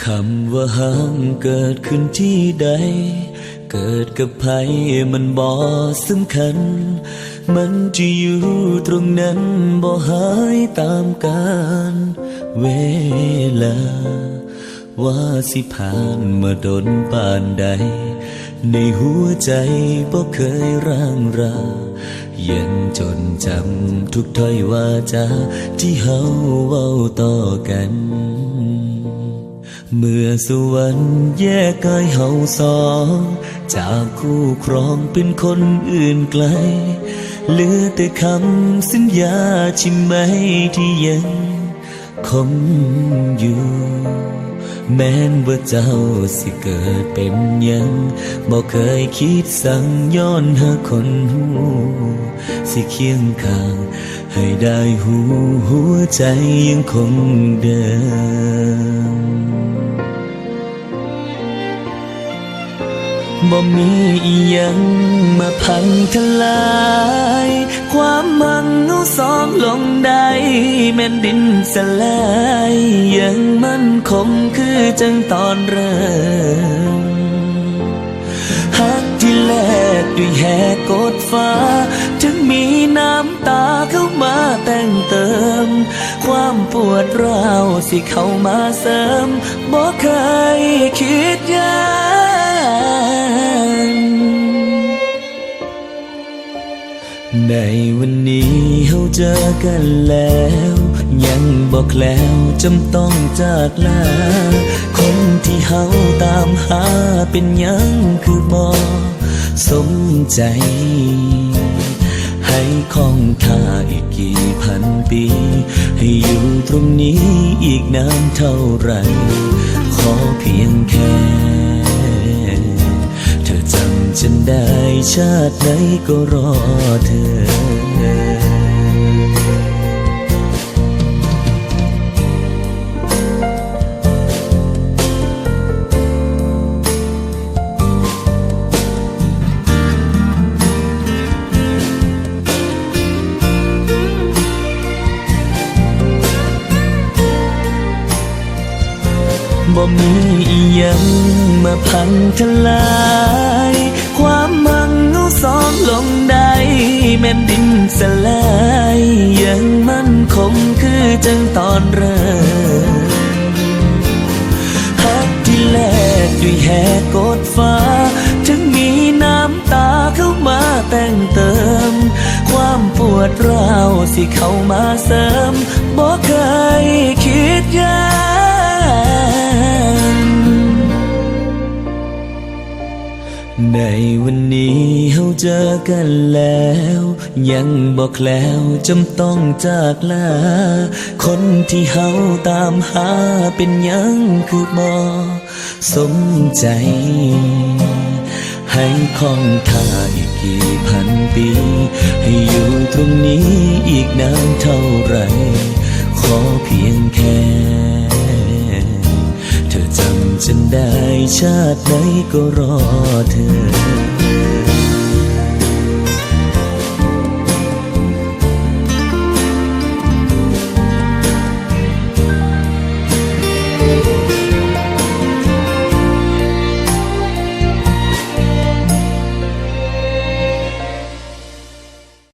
ຄຳວ່າຮັກເກີດຂຶ້ນທີ່ໃດ ເກີດກັບໃຜມັນບໍ່ສຳຄັນ ມັນຈະຢູ່ຕຣົງນັ້ນບໍ່ຫາຍຕາມການເວລາ. ວ່າຊິຜ່ານມາດົນປານໃດ ໃນຫົວໃຈບໍ່ເຄີຍຮ້າງລາ ຍັງຈົດຈຳທຸກຖ້ອຍວາຈາທີ່ເຮົາເວົ້າຕໍ່ກັນ. ເມື່ອສະຫວັນແຍກກາຍເຮົາສອງ ຈາກຄູ່ຄຣອງເປັນຄົນອື່ນໄກ ເຫຼືອແຕ່ຄຳສັນຍາທີ່ໄໝ້ທີ່ຍັງ ຄົງຢູ່ ແມ່ນວ່າເຈົ້າຊິເກີດເປັນຫຍັງ ບໍ່ເຄີຍຄິດສັງ ຍ້ອນຫາຄົນຮູ້ ຊິຄຽງຂ້າງໃຫ້ໄດ້ຮູ້ ຫົວໃຈຍັງຄົງເດີມ. ບໍ່ມີອີ່ຫຍັງມາພັງທະລາຍ ຄວາມຮັກເຮົາສອງລົງໄດ້ ແມ່ນດິນສະລາຍ ຍັງໝັ້ນຄົງຄືຈັ່ງຕອນເລີ່ມ. ຮັກທີ່ແລກດ້ວຍແຮກົດຟ້າ ເຖິງມີນ້ຳຕາເຂົ້າມາແຕ່ງເຕີມ ຄວາມປວດຮ້າວຊິເຂົ້າມາເສີມ ບໍ່ເຄີຍຄິດຢ້ານ. ໃນວັນນີ້ເຮົາເຈີກັນແລ້ວ ຍັງບໍ່ແຄล้ว ຈຳຕ້ອງຈາກລາ ຄົນທີ່ເຮົາຕາມຫາ ເປັນຫຍັງຄືບໍ່ສົມໃຈ ໃຫ້ຄອງທ່າອີກ กี่ພັນປີ ໃຫ້ຢູ່ຕຣົງນີ້ອີກນານເທົ່າໃດ ຂໍພຽງແຄ່ ເທາະຈຳຈັ່ງໃດ ຊາດໃດກໍລໍເທີ. ບໍ່ມີອີ່ຫຍັງມາພັງທະລາຍ ຄວາມຮັກເຮົາສອງລົງໄດ້ ແມ່ນດິນສະລາຍ ຍັງໝັ້ນຄົງຄືຈັ່ງຕອນເລີ່ມ. ຮັກທີ່ແລກດ້ວຍແຮກົດຟ້າ ເຖິງມີນ້ຳຕາເຂົ້າມາແຕ່ງເຕີມ ຄວາມປວດຮ້າວຊິເຂົ້າມາເສີມ ບໍ່ເຄີຍຄິດຢ້ານ. ໃນວັນນີ້ເຮົາເຈີກັນແລ້ວ ຍັງບໍ່ແຄล้ว ຈຳຕ້ອງຈາກລາ ຄົນທີ່ເຮົາຕາມຫາ ເປັນຫຍັງຄືບໍ່ສົມໃຈ ໃຫ້ຄອງທ່າອີກ ກ- ກ່ພັນປີ ໃຫ້ຢູ່ຕຣົງນີ້ອີກນານເທົ່າໃດ ຂໍພຽງແຄ່ ເທາະຈຳຈັ່ງໃດ ຊາດໃດກໍລໍເທີ.